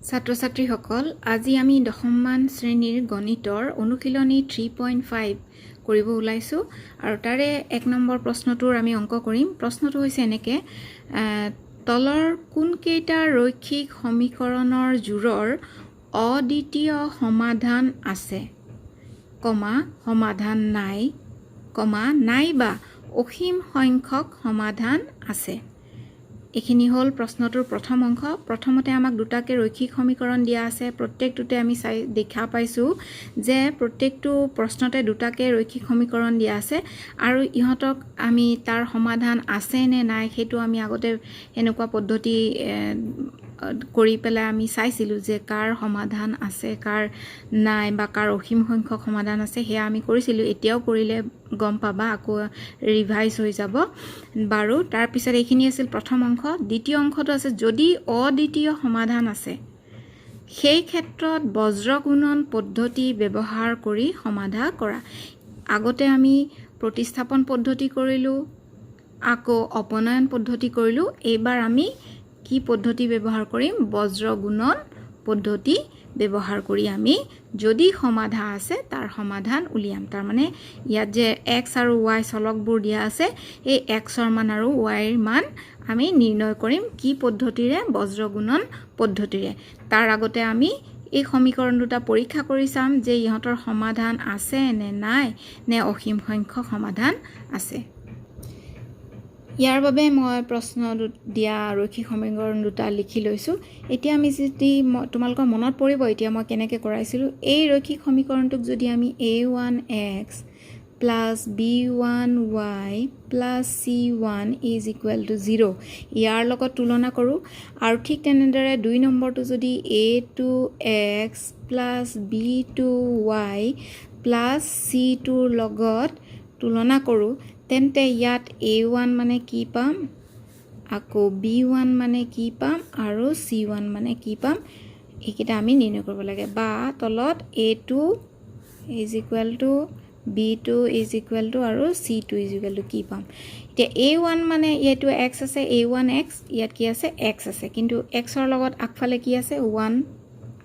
ছাত্ৰ ছাত্ৰীসকল, আজি আমি দশমমান শ্ৰেণীৰ গণিতৰ অনুশীলনী 3.5 কৰিব ওলাইছোঁ আৰু তাৰে 1 নম্বৰ প্ৰশ্নটোৰ আমি অংক কৰিম। প্ৰশ্নটো হৈছে এনেকৈ, তলৰ কোনকেইটা ৰৈখিক সমীকৰণৰ জোৰৰ অদ্বিতীয় সমাধান আছে কমা সমাধান নাই কমা নাইবা অসীম সংখ্যক সমাধান আছে? এইখিনি হ'ল প্ৰশ্নটোৰ প্ৰথম অংশ। প্ৰথমতে আমাক দুটাকে ৰৈখিক সমীকৰণ দিয়া আছে। প্ৰত্যেকটোতে আমি চাই দেখা পাইছোঁ যে প্ৰত্যেকটো প্ৰশ্নতে দুটাকে ৰৈখিক সমীকৰণ দিয়া আছে আৰু ইহঁতক আমি তাৰ সমাধান আছে নে নাই, সেইটো আমি আগতে এনেকুৱা পদ্ধতি কৰি পেলাই আমি চাইছিলোঁ যে কাৰ সমাধান আছে, কাৰ নাই বা কাৰ অসীম সংখ্যক সমাধান আছে, সেয়া আমি কৰিছিলোঁ। এতিয়াও কৰিলে গম পাবা, আকৌ ৰিভাইজ হৈ যাব বাৰু। তাৰপিছত এইখিনি আছিল প্ৰথম অংশ। দ্বিতীয় অংশটো আছে, যদি অদ্বিতীয় সমাধান আছে, সেই ক্ষেত্ৰত বজ্ৰগুণন পদ্ধতি ব্যৱহাৰ কৰি সমাধা কৰা। আগতে আমি প্ৰতিস্থাপন পদ্ধতি কৰিলোঁ, আকৌ অপনয়ন পদ্ধতি কৰিলোঁ। এইবাৰ আমি কি পদ্ধতি ব্যৱহাৰ কৰিম? বজ্ৰগুণন পদ্ধতি ব্যৱহাৰ কৰি আমি যদি সমাধান আছে, তাৰ সমাধান উলিয়াম। তাৰমানে ইয়াত যে এক্স আৰু ৱাই চলকবোৰ দিয়া আছে, এই এক্সৰ মান আৰু ৱাইৰ মান আমি নিৰ্ণয় কৰিম। কি পদ্ধতিৰে? বজ্ৰগুণন পদ্ধতিৰে। তাৰ আগতে আমি এই সমীকৰণ দুটা পৰীক্ষা কৰি চাম যে ইহঁতৰ সমাধান আছে নে নাই, নে অসীম সংখ্যক সমাধান আছে। ইয়াৰ বাবে মই প্ৰশ্ন দিয়া ৰৈখিক সমীকৰণ দুটা লিখি লৈছোঁ। এতিয়া আমি যদি, তোমালোকৰ মনত পৰিব এতিয়া মই কেনেকৈ কৰাইছিলোঁ। এই ৰৈখিক সমীকৰণটোক যদি আমি a one x plus b one y plus c one is equal to zero ইয়াৰ লগত তুলনা কৰোঁ আৰু ঠিক তেনেদৰে 2 নম্বৰটো যদি a two x plus b two y plus c tour লগত তুলনা কৰোঁ, তেন্তে ইয়াত এ ওৱান মানে কি পাম, আকৌ বি ওৱান মানে কি পাম আৰু চি ওৱান মানে কি পাম, এইকেইটা আমি নিৰ্ণয় কৰিব লাগে। বা তলত a two is equal to b two is equal to আৰু c two is equal to কি পাম। এতিয়া এ ওৱান মানে এইটো এক্স আছে, এ ওৱান এক্স। ইয়াত কি আছে? এক্স আছে। কিন্তু এক্সৰ লগত আগফালে কি আছে? ওৱান।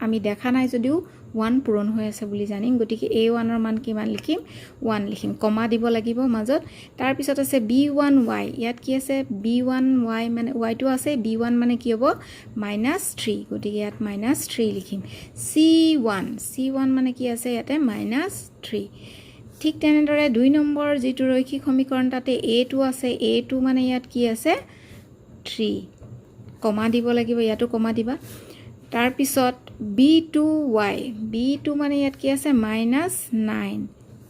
আমি দেখা নাই যদিও ওৱান পূৰণ হৈ আছে বুলি জানিম। গতিকে এ ওৱানৰ মান কিমান লিখিম? ওৱান লিখিম। কমা দিব লাগিব মাজত। তাৰপিছত আছে বি ওৱান ৱাই। ইয়াত কি আছে? বি ওৱান ৱাই মানে ৱাইটো আছে। বি ওৱান মানে কি হ'ব? Minus three. গতিকে ইয়াত মাইনাছ থ্ৰী লিখিম। চি ওৱান, চি ওৱান মানে কি আছে ইয়াতে? Minus three. ঠিক তেনেদৰে 2 নম্বৰ যিটো ৰৈখিক সমীকৰণ, তাতে এ টু আছে। এ টু মানে ইয়াত কি আছে? থ্ৰী। কমা দিব লাগিব, ইয়াতো কমা দিবা। তাৰপিছত b two y, b two মানে ইয়াত কি আছে? Minus nine.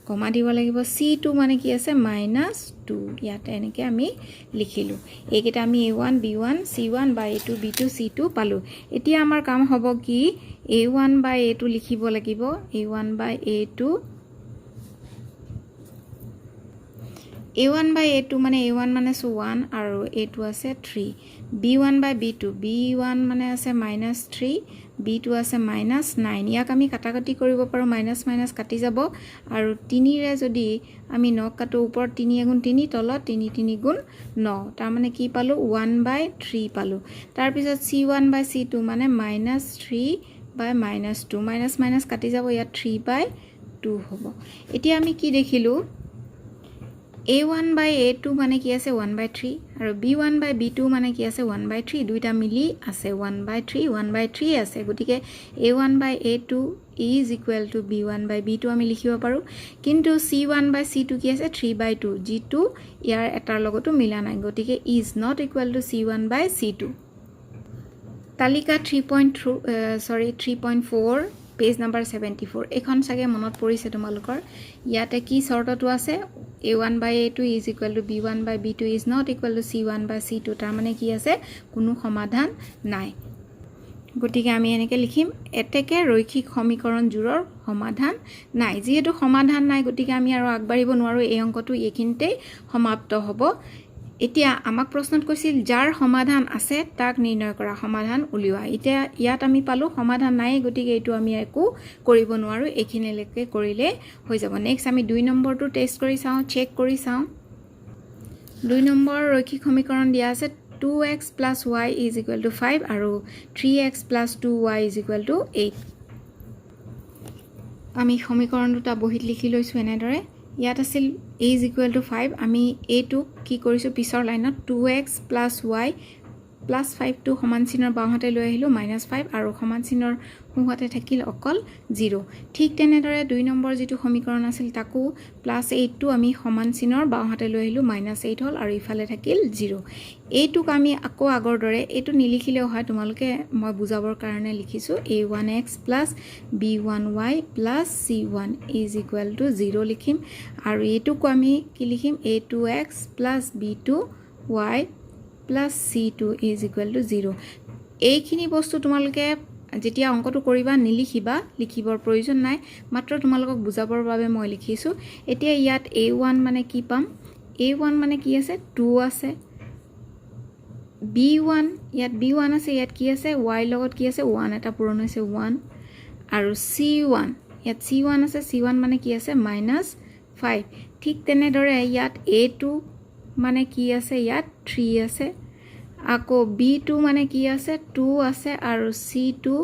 কমা দিব লাগিব। চি টু মানে কি আছে? Minus two. ইয়াত এনেকৈ আমি লিখিলোঁ। এইকেইটা আমি a one, b one, c one বা a two, b two, c two পালোঁ। এতিয়া আমাৰ কাম হ'ব কি? A one by a two লিখিব লাগিব। A one by a two, a one by a two মানে এ ওৱান মানে চ' ওৱান আৰু এ টু আছে three। B one by b two, b one মানে আছে মাইনাছ থ্ৰী, বি টু আছে মাইনাছ নাইন। ইয়াক আমি কাটাকাটি কৰিব পাৰোঁ। মাইনাছ মাইনাছ কাটি যাব আৰু তিনিৰে যদি আমি নক কাটোঁ, ওপৰত তিনি এগুণ তিনি, তলত তিনি তিনি গুণ ন। তাৰমানে কি পালোঁ? ওৱান বাই থ্ৰী পালোঁ। তাৰপিছত c one by c two মানে minus three by minus two। Minus minus কাটি যাব, ইয়াত থ্ৰী বাই টু হ'ব। এতিয়া আমি কি দেখিলোঁ? A one by a two মানে কি আছে? ওৱান বাই থ্ৰী। আৰু b one by b two মানে কি আছে? ওৱান বাই থ্ৰী। দুইটা মিলি আছে one by three, one by three আছে। গতিকে a one by a two is equal to b one by b two আমি লিখিব পাৰোঁ। কিন্তু c one by c two কি আছে? থ্ৰী বাই টু, যিটো ইয়াৰ এটাৰ লগতো মিলা নাই। গতিকে is not equal to c one by c two। তালিকা 3.2, sorry, 3.4, page number 74। এইখন চাগে মনত পৰিছে তোমালোকৰ। ইয়াতে কি চৰ্তটো আছে? A one by a two is equal to b one by b two is not equal to c one by c two। তাৰমানে কি আছে? কোনো সমাধান নাই। গতিকে আমি এনেকৈ লিখিম, এতেকে ৰৈখিক সমীকৰণ জোৰৰ সমাধান নাই। যিহেতু সমাধান নাই, গতিকে আমি আৰু আগবাঢ়িব নোৱাৰোঁ। এই অংকটো এইখিনিতেই সমাপ্ত হ'ব। এতিয়া আমাক প্ৰশ্নত কৈছিল, যাৰ সমাধান আছে তাক নিৰ্ণয় কৰা, সমাধান উলিওৱা। এতিয়া ইয়াত আমি পালোঁ সমাধান নাই, গতিকে এইটো আমি একো কৰিব নোৱাৰোঁ। এইখিনিলৈকে কৰিলে হৈ যাব। নেক্সট আমি 2 নম্বৰটো টেষ্ট কৰি চাওঁ, চেক কৰি চাওঁ। 2 নম্বৰ ৰৈখিক সমীকৰণ দিয়া আছে। 2 x plus y is equal to 5 আৰু 3 x plus 2 y is equal to 8। আমি সমীকৰণ দুটা বহীত লিখি লৈছোঁ এনেদৰে। ইয়াত আছিল a is equal to 5। আমি এইটোক কি কৰিছোঁ? পিছৰ লাইনত 2 x plus y plus ফাইভটো সমান চিনৰ বাওঁহাতে লৈ আহিলোঁ, মাইনাছ ফাইভ আৰু সমান চিনৰ সোঁহাতে থাকিল অকল জিৰ'। ঠিক তেনেদৰে 2 নম্বৰ যিটো সমীকৰণ আছিল, তাকো প্লাছ এইটটো আমি সমান চিনৰ বাওঁহাতে লৈ আহিলোঁ, মাইনাছ এইট হ'ল আৰু ইফালে থাকিল জিৰ'। এইটোক আমি আকৌ আগৰ দৰে, এইটো নিলিখিলেও হয় তোমালোকে, মই বুজাবৰ কাৰণে লিখিছোঁ। A one x plus b one y plus c one is equal to zero লিখিম। আৰু এইটোকো আমি কি লিখিম? A two x plus b two y plus c two is equal to zero। এইখিনি বস্তু তোমালোকে যেতিয়া অংকটো কৰিবা নিলিখিবা, লিখিবৰ প্ৰয়োজন নাই। মাত্ৰ তোমালোকক বুজাবৰ বাবে মই লিখিছোঁ। এতিয়া ইয়াত এ ওৱান মানে কি পাম? এ ওৱান মানে কি আছে? টু আছে। বি ওৱান, ইয়াত বি ওৱান আছে। ইয়াত কি আছে? ৱাইৰ লগত কি আছে? ওৱান এটা পূৰণ হৈছে, ওৱান। আৰু চি ওৱান, ইয়াত চি ওৱান আছে। চি ওৱান মানে কি আছে? Minus five. ঠিক তেনেদৰে ইয়াত এ টু মানে কি আছে? ইয়াত থ্ৰী আছে। আকৌ বি টু মানে কি আছে? টু আছে। আৰু চি টু,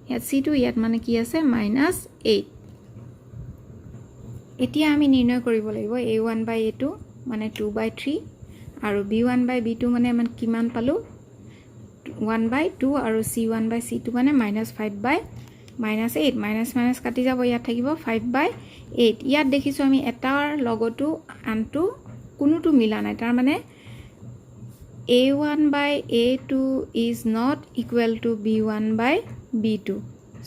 ইয়াত চি টু, ইয়াত মানে কি আছে? Minus eight. এতিয়া আমি নিৰ্ণয় কৰিব লাগিব a one by a two মানে টু বাই থ্ৰী আৰু b one by b two মানে আমি কিমান পালোঁ? ওৱান বাই টু। আৰু c one by c two মানে minus five by minus eight। Minus minus কাটি যাব, ইয়াত থাকিব ফাইভ বাই এইট। ইয়াত দেখিছোঁ আমি এটাৰ লগতো আনটো কোনোটো মিলা নাই। তাৰমানে a one by a two is not equal to b one by b two,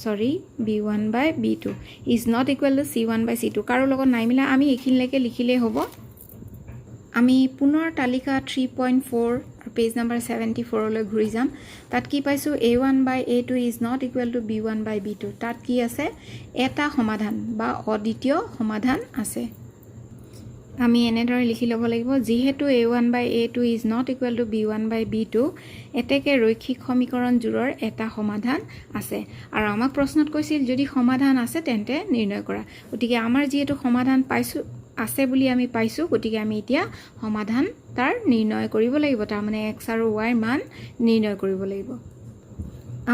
sorry, b one by b two is not equal to c one by c two। কাৰো লগত নাই মিলা। আমি এইখিনিলৈকে লিখিলেই হ'ব। আমি পুনৰ তালিকা 3.4, পেজ নাম্বাৰ 74লৈ ঘূৰি যাম। তাত কি পাইছোঁ? A one by a two is not equal to b one by b two। তাত কি আছে? এটা সমাধান বা অদ্বিতীয় সমাধান আছে। আমি এনেদৰে লিখি ল'ব লাগিব, যিহেতু a one by a two is not equal to b one by b two, এতেকে ৰৈখিক সমীকৰণ জোৰৰ এটা সমাধান আছে। আৰু আমাক প্ৰশ্নত কৈছিল, যদি সমাধান আছে তেন্তে নিৰ্ণয় কৰা। গতিকে আমাৰ যিহেতু সমাধান পাইছোঁ, আছে বুলি আমি পাইছোঁ, গতিকে আমি এতিয়া সমাধান তাৰ নিৰ্ণয় কৰিব লাগিব। তাৰমানে এক্স আৰু ৱাইৰ মান নিৰ্ণয় কৰিব লাগিব।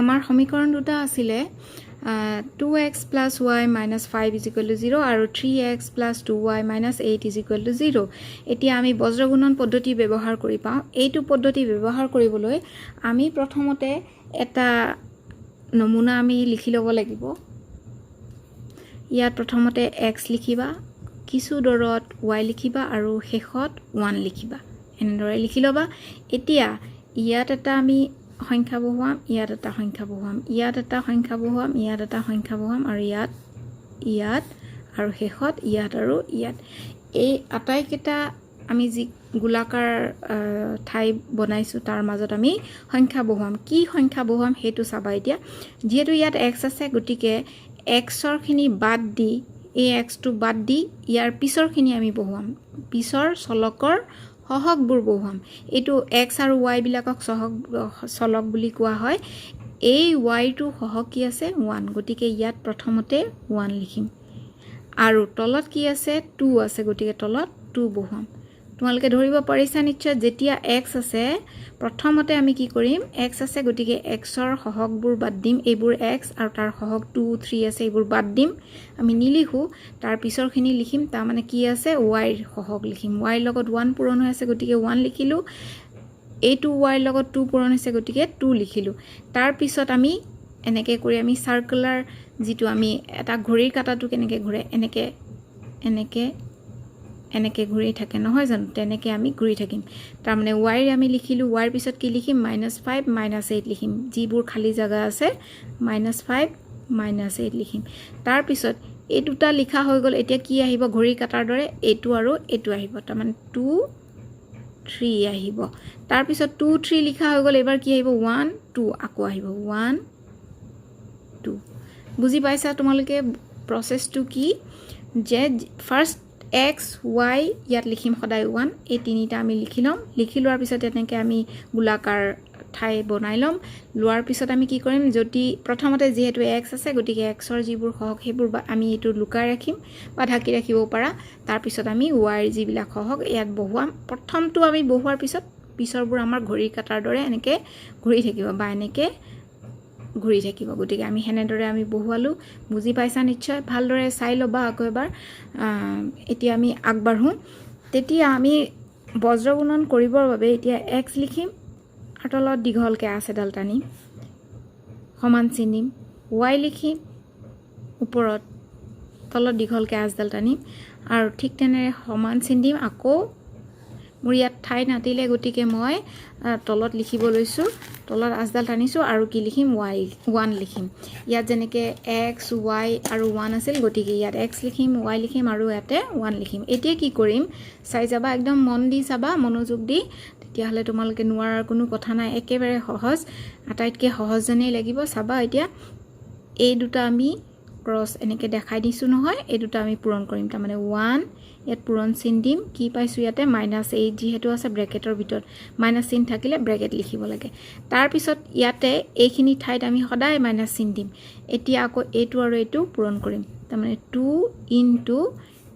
আমাৰ সমীকৰণ দুটা আছিলে 2 x plus y minus 5 is equal to zero আৰু 3 x plus 2 y minus 8 is equal to zero। এতিয়া আমি বজ্ৰগুণন পদ্ধতি ব্যৱহাৰ কৰি পাওঁ। এইটো পদ্ধতি ব্যৱহাৰ কৰিবলৈ আমি প্ৰথমতে এটা নমুনা আমি লিখি ল'ব লাগিব। ইয়াত প্ৰথমতে এক্স লিখিবা, কিছু দূৰত ৱাই লিখিবা আৰু শেষত ওৱান লিখিবা। এনেদৰে লিখি ল'বা। এতিয়া ইয়াত এটা আমি সংখ্যা বহুৱাম, ইয়াত এটা সংখ্যা বহুৱাম, ইয়াত এটা সংখ্যা বহুৱাম, ইয়াত এটা সংখ্যা বহুৱাম আৰু ইয়াত, ইয়াত আৰু শেষত ইয়াত আৰু ইয়াত। এই আটাইকেইটা আমি যি গোলাকাৰ ঠাই বনাইছোঁ, তাৰ মাজত আমি সংখ্যা বহুৱাম। কি সংখ্যা বহুৱাম সেইটো চাবা। এতিয়া যিহেতু ইয়াত এক্স আছে, গতিকে এক্সৰখিনি বাদ দি, এই এক্সটো বাদ দি ইয়াৰ পিছৰখিনি আমি বহুৱাম। পিছৰ চলকৰ সহগবোৰ বহুৱাম। এইটো এক্স আৰু ৱাইবিলাকক চহক, চলক বুলি কোৱা হয়। এই ৱাইটো সহগ কি আছে? ওৱান। গতিকে ইয়াত প্ৰথমতে ওৱান লিখিম। আৰু তলত কি আছে? টু আছে, গতিকে তলত টু বহুৱাম। তোমালোকে ধৰিব পাৰিছা নিশ্চয়। যেতিয়া এক্স আছে, প্ৰথমতে আমি কি কৰিম? এক্স আছে, গতিকে এক্সৰ সহগবোৰ বাদ দিম। এইবোৰ এক্স আৰু তাৰ সহগ টু, থ্ৰী আছে, এইবোৰ বাদ দিম, আমি নিলিখোঁ। তাৰ পিছৰখিনি লিখিম। তাৰমানে কি আছে? ৱাইৰ সহগ লিখিম। ৱাইৰ লগত ওৱান পূৰণ হৈ আছে, গতিকে ওৱান লিখিলোঁ। এইটো ৱাইৰ লগত টু পূৰণ হৈছে, গতিকে টু লিখিলোঁ। তাৰপিছত আমি এনেকৈ কৰি আমি চাৰ্কুলাৰ যিটো আমি এটা ঘড়ীৰ কাঁটাটো কেনেকৈ ঘূৰে, এনেকৈ এনেকৈ এনেকৈ ঘূৰি থাকে, নহয় জানো? তেনেকৈ আমি ঘূৰি থাকিম। তাৰমানে ৱাইৰ আমি লিখিলোঁ। ৱাইৰ পিছত কি লিখিম? মাইনাছ ফাইভ, মাইনাছ এইট লিখিম। যিবোৰ খালী জেগা আছে, মাইনাছ ফাইভ, মাইনাছ এইট লিখিম। তাৰপিছত এই দুটা লিখা হৈ গ'ল। এতিয়া কি আহিব? ঘড়ী কাটাৰ দৰে এইটো আৰু এইটো আহিব। তাৰমানে টু, থ্ৰী আহিব। তাৰপিছত টু, থ্ৰী লিখা হৈ গ'ল। এইবাৰ কি আহিব? ওৱান, টু আকৌ আহিব, ওৱান, টু। বুজি পাইছা তোমালোকে প্ৰচেছটো কি? যে ফাৰ্ষ্ট এক্স, ৱাই, ইয়াত লিখিম সদায় ওৱান। এই তিনিটা আমি লিখি ল'ম। লিখি লোৱাৰ পিছত এনেকৈ আমি গোলাকাৰ ঠাই বনাই ল'ম। লোৱাৰ পিছত আমি কি কৰিম? যদি প্ৰথমতে যিহেতু এক্স আছে, গতিকে এক্সৰ যিবোৰ সহগ সেইবোৰ আমি এইটো লুকাই ৰাখিম বা ঢাকি ৰাখিব পাৰা। তাৰপিছত আমি ৱাইৰ যিবিলাক সহগ ইয়াত বহুৱাম। প্ৰথমটো আমি বহুৱাৰ পিছত পিছৰবোৰ আমাৰ ঘড়ীৰ কাঁটাৰ দৰে এনেকৈ ঘূৰি থাকিব বা এনেকৈ ঘূৰি থাকিব। গতিকে আমি সেনেদৰে আমি বহুৱালোঁ। বুজি পাইছা নিশ্চয়, ভালদৰে চাই ল'বা আকৌ এবাৰ। এতিয়া আমি আগবাঢ়োঁ। তেতিয়া আমি বজ্ৰ গুণন কৰিবৰ বাবে এতিয়া এক্স লিখিম আৰু তলত দীঘলকৈ আঁচ এডাল টানিম, সমান চিন দিম। ৱাই লিখিম, ওপৰত তলত দীঘলকৈ আঁচডাল টানিম আৰু ঠিক তেনেদৰে সমান চিন দিম। আকৌ মোৰ ইয়াত ঠাই নাটিলে, গতিকে মই তলত লিখিব লৈছোঁ। তলত আঁচডাল টানিছোঁ আৰু কি লিখিম? ৱাই ওৱান লিখিম। ইয়াত যেনেকৈ এক্স, ৱাই আৰু ওৱান আছিল, গতিকে ইয়াত এক্স লিখিম, ৱাই লিখিম আৰু ইয়াতে ওৱান লিখিম। এতিয়া কি কৰিম চাই যাবা, একদম মন দি চাবা, মনোযোগ দি, তেতিয়াহ'লে তোমালোকে নোৱাৰাৰ কোনো কথা নাই। একেবাৰে সহজ, আটাইতকৈ সহজ যেনেই লাগিব। চাবা, এতিয়া এই দুটা আমি ক্ৰছ এনেকৈ দেখাই দিছোঁ নহয়, এই দুটা আমি পূৰণ কৰিম। তাৰমানে ওৱান, ইয়াত পূৰণ চিন দিম। কি পাইছোঁ ইয়াতে? মাইনাছ এইট যিহেতু আছে, ব্ৰেকেটৰ ভিতৰত মাইনাছ চিন থাকিলে ব্ৰেকেট লিখিব লাগে। তাৰপিছত ইয়াতে এইখিনি ঠাইত আমি সদায় মাইনাছ চিন দিম। এতিয়া আকৌ এইটো আৰু এইটো পূৰণ কৰিম। তাৰমানে টু ইনটু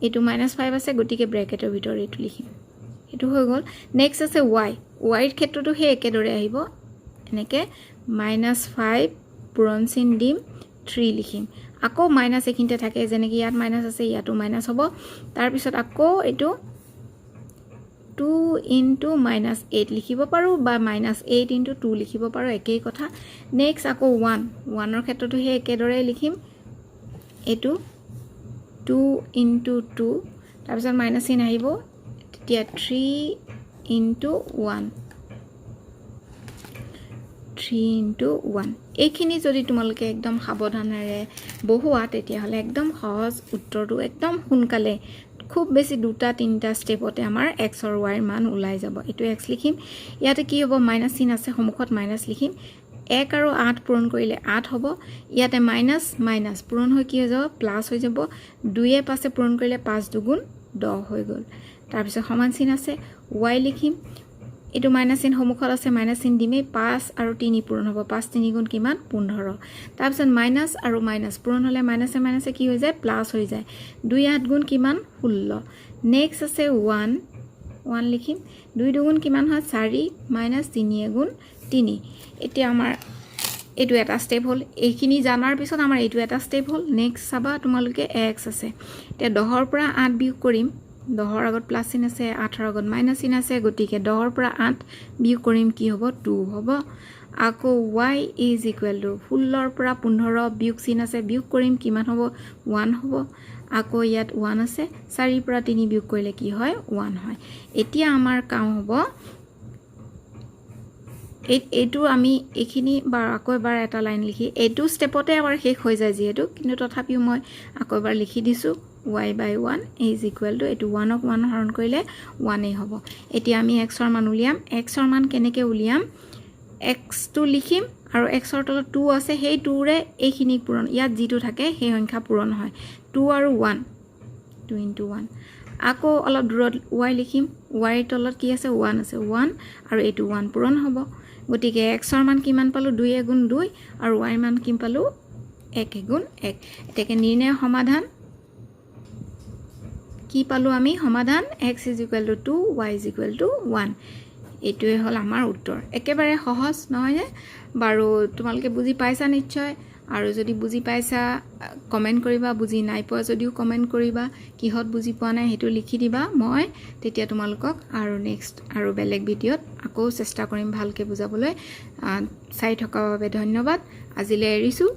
এইটো মাইনাছ ফাইভ আছে, গতিকে ব্ৰেকেটৰ ভিতৰত এইটো লিখিম। সেইটো হৈ গ'ল। নেক্সট আছে ৱাই। ৱাইৰ ক্ষেত্ৰতো সেই একেদৰে আহিব। এনেকৈ মাইনাছ ফাইভ, পূৰণ চিন দিম, থ্ৰী লিখিম। আকৌ মাইনাছ এইখিনিতে থাকে, যেনেকৈ ইয়াত মাইনাছ আছে, ইয়াতো মাইনাছ হ'ব। তাৰপিছত আকৌ এইটো টু ইনটু মাইনাছ এইট লিখিব পাৰোঁ বা মাইনাছ এইট ইনটু টু লিখিব পাৰোঁ, একেই কথা। নেক্সট আকৌ ওৱান। ওৱানৰ ক্ষেত্ৰতো সেই একেদৰে লিখিম। এইটো টু ইনটু টু, তাৰপিছত মাইনাছ চিন আহিব, তেতিয়া three into one, three into one। এইখিনি যদি তোমালোকে একদম সাৱধানেৰে বহুৱা, তেতিয়াহ'লে একদম সহজ উত্তৰটো একদম সোনকালে, খুব বেছি দুটা তিনিটা ষ্টেপতে আমাৰ এক্সৰ ৱাইৰ মান ওলাই যাব। এইটো এক্স লিখিম। ইয়াতে কি হ'ব? মাইনাছ চিন আছে সন্মুখত, মাইনাছ লিখিম। এক আৰু আঠ পূৰণ কৰিলে আঠ হ'ব। ইয়াতে মাইনাছ মাইনাছ পূৰণ হৈ কি হৈ যাব? প্লাছ হৈ যাব। দুয়ে পাঁচে পূৰণ কৰিলে পাঁচ দুগুণ 10 হৈ গ'ল। তাৰপিছত সমান চিন আছে, ৱাই লিখিম। এইটো মাইনাছ চিন সন্মুখত আছে, মাইনাছ চিন দিমেই। পাঁচ আৰু তিনি পূৰণ হ'ব, পাঁচ তিনি গুণ কিমান? 15। তাৰপিছত মাইনাছ আৰু মাইনাছ পূৰণ হ'লে মাইনাছে মাইনাছে কি হৈ যায়? প্লাছ হৈ যায়। দুই আঠ গুণ কিমান? 16। নেক্সট আছে ওৱান। ওৱান লিখিম। দুই দুগুণ কিমান হয়? চাৰি। মাইনাছ তিনি এগুণ তিনি। এতিয়া আমাৰ এইটো এটা ষ্টেপ হ'ল। এইখিনি জনাৰ পিছত আমাৰ এইটো এটা ষ্টেপ হ'ল। নেক্সট চাবা তোমালোকে, এক্স আছে। এতিয়া 10ৰ পৰা আঠ বিয়োগ কৰিম। 10ৰ আগত প্লাছ চিন আছে, আঠৰ আগত মাইনাছ চিন আছে, গতিকে 10ৰ পৰা আঠ বিয়োগ কৰিম, কি হ'ব? টু হ'ব। আকৌ ৱাই is equal to 16ৰ পৰা 15, বিয়োগ চিন আছে, বিয়োগ কৰিম, কিমান হ'ব? ওৱান হ'ব। আকৌ ইয়াত ওৱান আছে, চাৰিৰ পৰা তিনি বিয়োগ কৰিলে কি হয়? ওৱান হয়। এতিয়া আমাৰ কাম হ'ব এইটো আমি এইখিনি বা আকৌ এবাৰ এটা লাইন লিখি, এইটো ষ্টেপতে আমাৰ শেষ হৈ যায় যিহেতু, কিন্তু তথাপিও মই আকৌ এবাৰ লিখি দিছোঁ। Y by one is equal to এইটো ওৱানক ওৱান হৰণ কৰিলে ওৱানেই হ'ব। এতিয়া আমি এক্সৰ মান উলিয়াম। এক্সৰ মান কেনেকৈ উলিয়াম? এক্সটো লিখিম আৰু এক্সৰ তলত টু আছে, সেই টুৰে এইখিনি পূৰণ, ইয়াত যিটো থাকে সেই সংখ্যা পূৰণ হয়। টু আৰু ওৱান, টু ইনটু ওৱান। আকৌ অলপ দূৰত ৱাই লিখিম। ৱাইৰ তলত কি আছে? ওৱান আছে। ওৱান আৰু এইটো ওৱান পূৰণ হ'ব। গতিকে এক্সৰ মান কিমান পালোঁ? দুই এগুণ দুই। আৰু ৱাইৰ মান কিমান পালোঁ? এক এগুণ এক। এতেকে নিৰ্ণয় সমাধান কি পালোঁ আমি? সমাধান x is equal to two, y is equal to one। এইটোৱে হ'ল আমাৰ উত্তৰ। একেবাৰে সহজ নহয়নে বাৰু? তোমালোকে বুজি পাইছা নিশ্চয়। আৰু যদি বুজি পাইছা, কমেণ্ট কৰিবা। বুজি নাই পোৱা যদিও কমেণ্ট কৰিবা, কিহত বুজি পোৱা নাই সেইটো লিখি দিবা। মই তেতিয়া তোমালোকক আৰু নেক্সট আৰু বেলেগ ভিডিঅ'ত আকৌ চেষ্টা কৰিম ভালকৈ বুজাবলৈ। চাই থকাৰ বাবে ধন্যবাদ। আজিলৈ এৰিছোঁ।